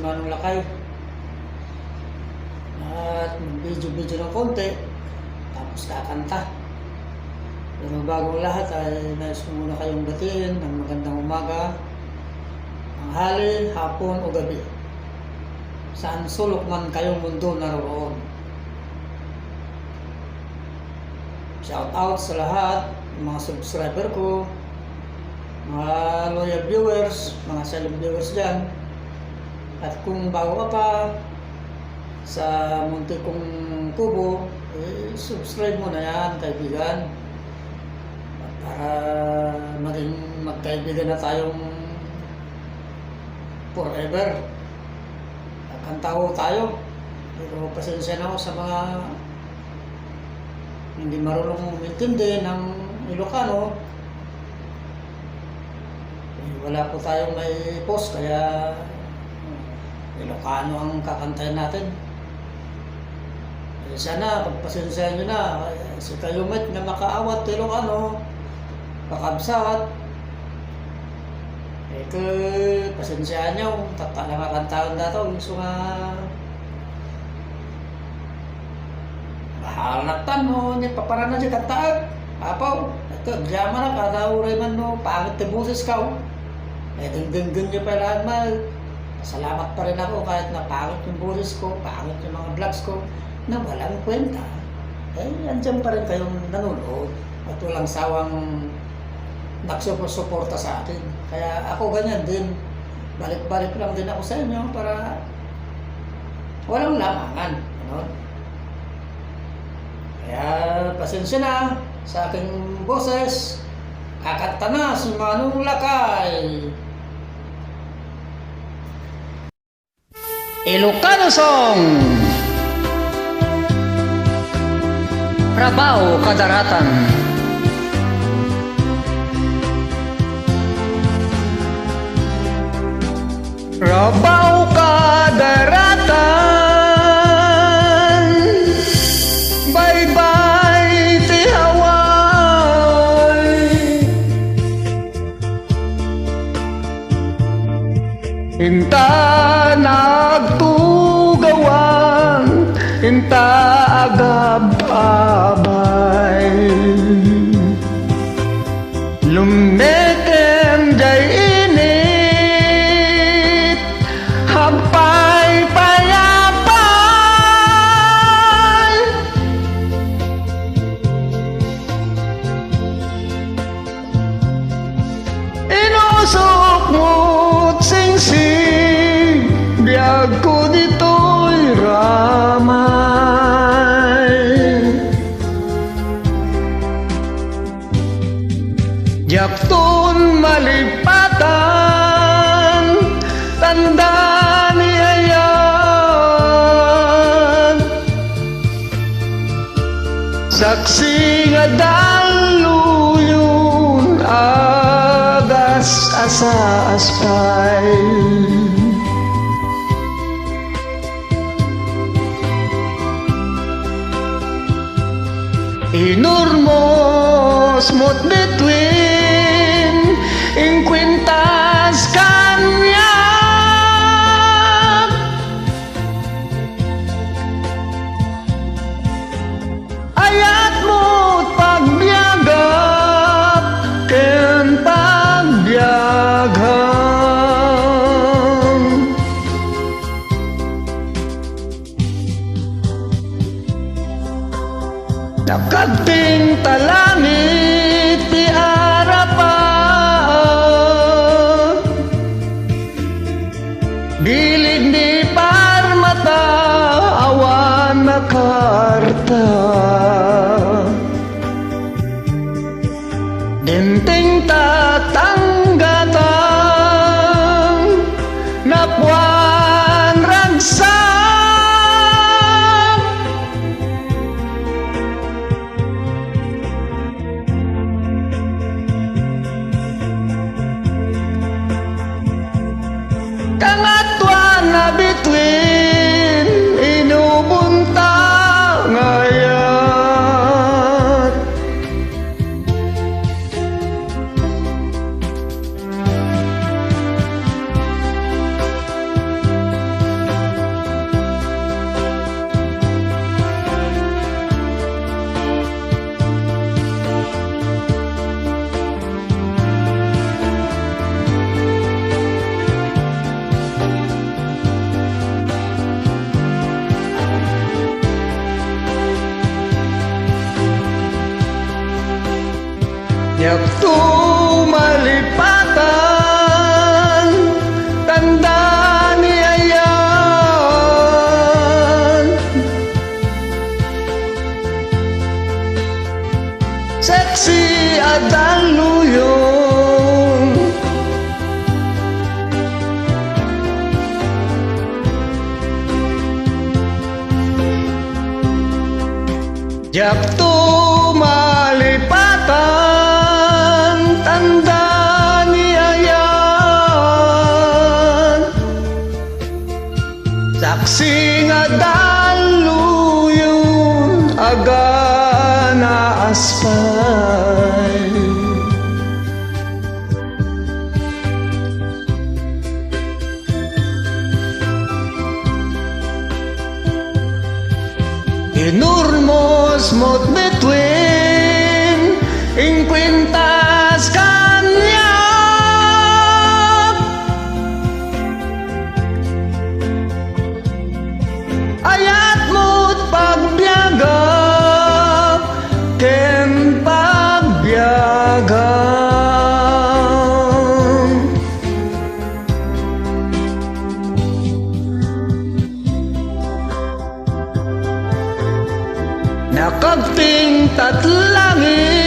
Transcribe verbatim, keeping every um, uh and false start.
Manong Lakay. At mag-video-video ng konti, tapos kakanta. Pero bago ang lahat ay nais ko muna kayong batiin ng magandang umaga, tanghali, hapon o gabi. Saan sulok man kayong mundo naroroon. Shout out sa lahat, mga subscriber ko, mga loyal viewers, mga silent viewers dyan. At kung bago ka pa sa munti kong kubo, eh, subscribe mo na yan, kaibigan. At para maging magkaibigan na tayong forever. Nagkanta ho tayo. Pero pasensya na ho sa mga hindi marunong umintindi ng Ilocano. Eh, wala po tayong may post, kaya Ilocano ang kakantahin natin. Eh, sana, pagpasensyahan nyo na. Eh, si kayo met nga makaawat ti Ilocano, kakabsat. Eh, ke, pasensyahan nyo, tatta lang nga kantaen dataw, isu nga, bahala na tan, no, ni paparana di kantaen. Apaw, ito, agyamanak, kada uray man, no, pangit ti boses ko. Eh, dengdenggen nyo pa lang, ma-, salamat pa rin ako kahit na pangit yung boses ko, pangit yung mga vlogs ko, na walang kwenta. Eh, andyan pa rin kayong nanonood at walang sawang nagsuporta sa akin. Kaya ako ganyan din. Balik-balik lang din ako sa inyo para walang lamangan. Ano? Kaya pasensya na sa aking boses. Kakanta na si Manong Lakay. Ilocano song. Rabaw Kadaratan. Rabaw Kadaratan, baybay ti Hawaii. Inta nagtugawan, inta agab-abay. Lummekem jay init, agpaypayapay. Inusok mo't singsing, biagko ditoy ramay. Diakton malipatan, tanda ni ayat. Saksi nga dalluyon, agas-asaas pay. Inurmos mo't between, inkuentas kaniak. Ayat mo't pagbiagak ken pagbiagham. Nakagting ta langit ti arapan. Bilig ni parmata, awan nakarta. Dimteng ta tanggatan, napuan ragsak. Kangatuan a between, inubon ta ngayan. Diakto malipatan, tanda ni ayat. Saksi nga dalluyon, agana aspal. Inurmos mo't between, inkuentas kaniak. Ayat mo't pagbiagak ken pagbiagam. Nakagtingtat langit.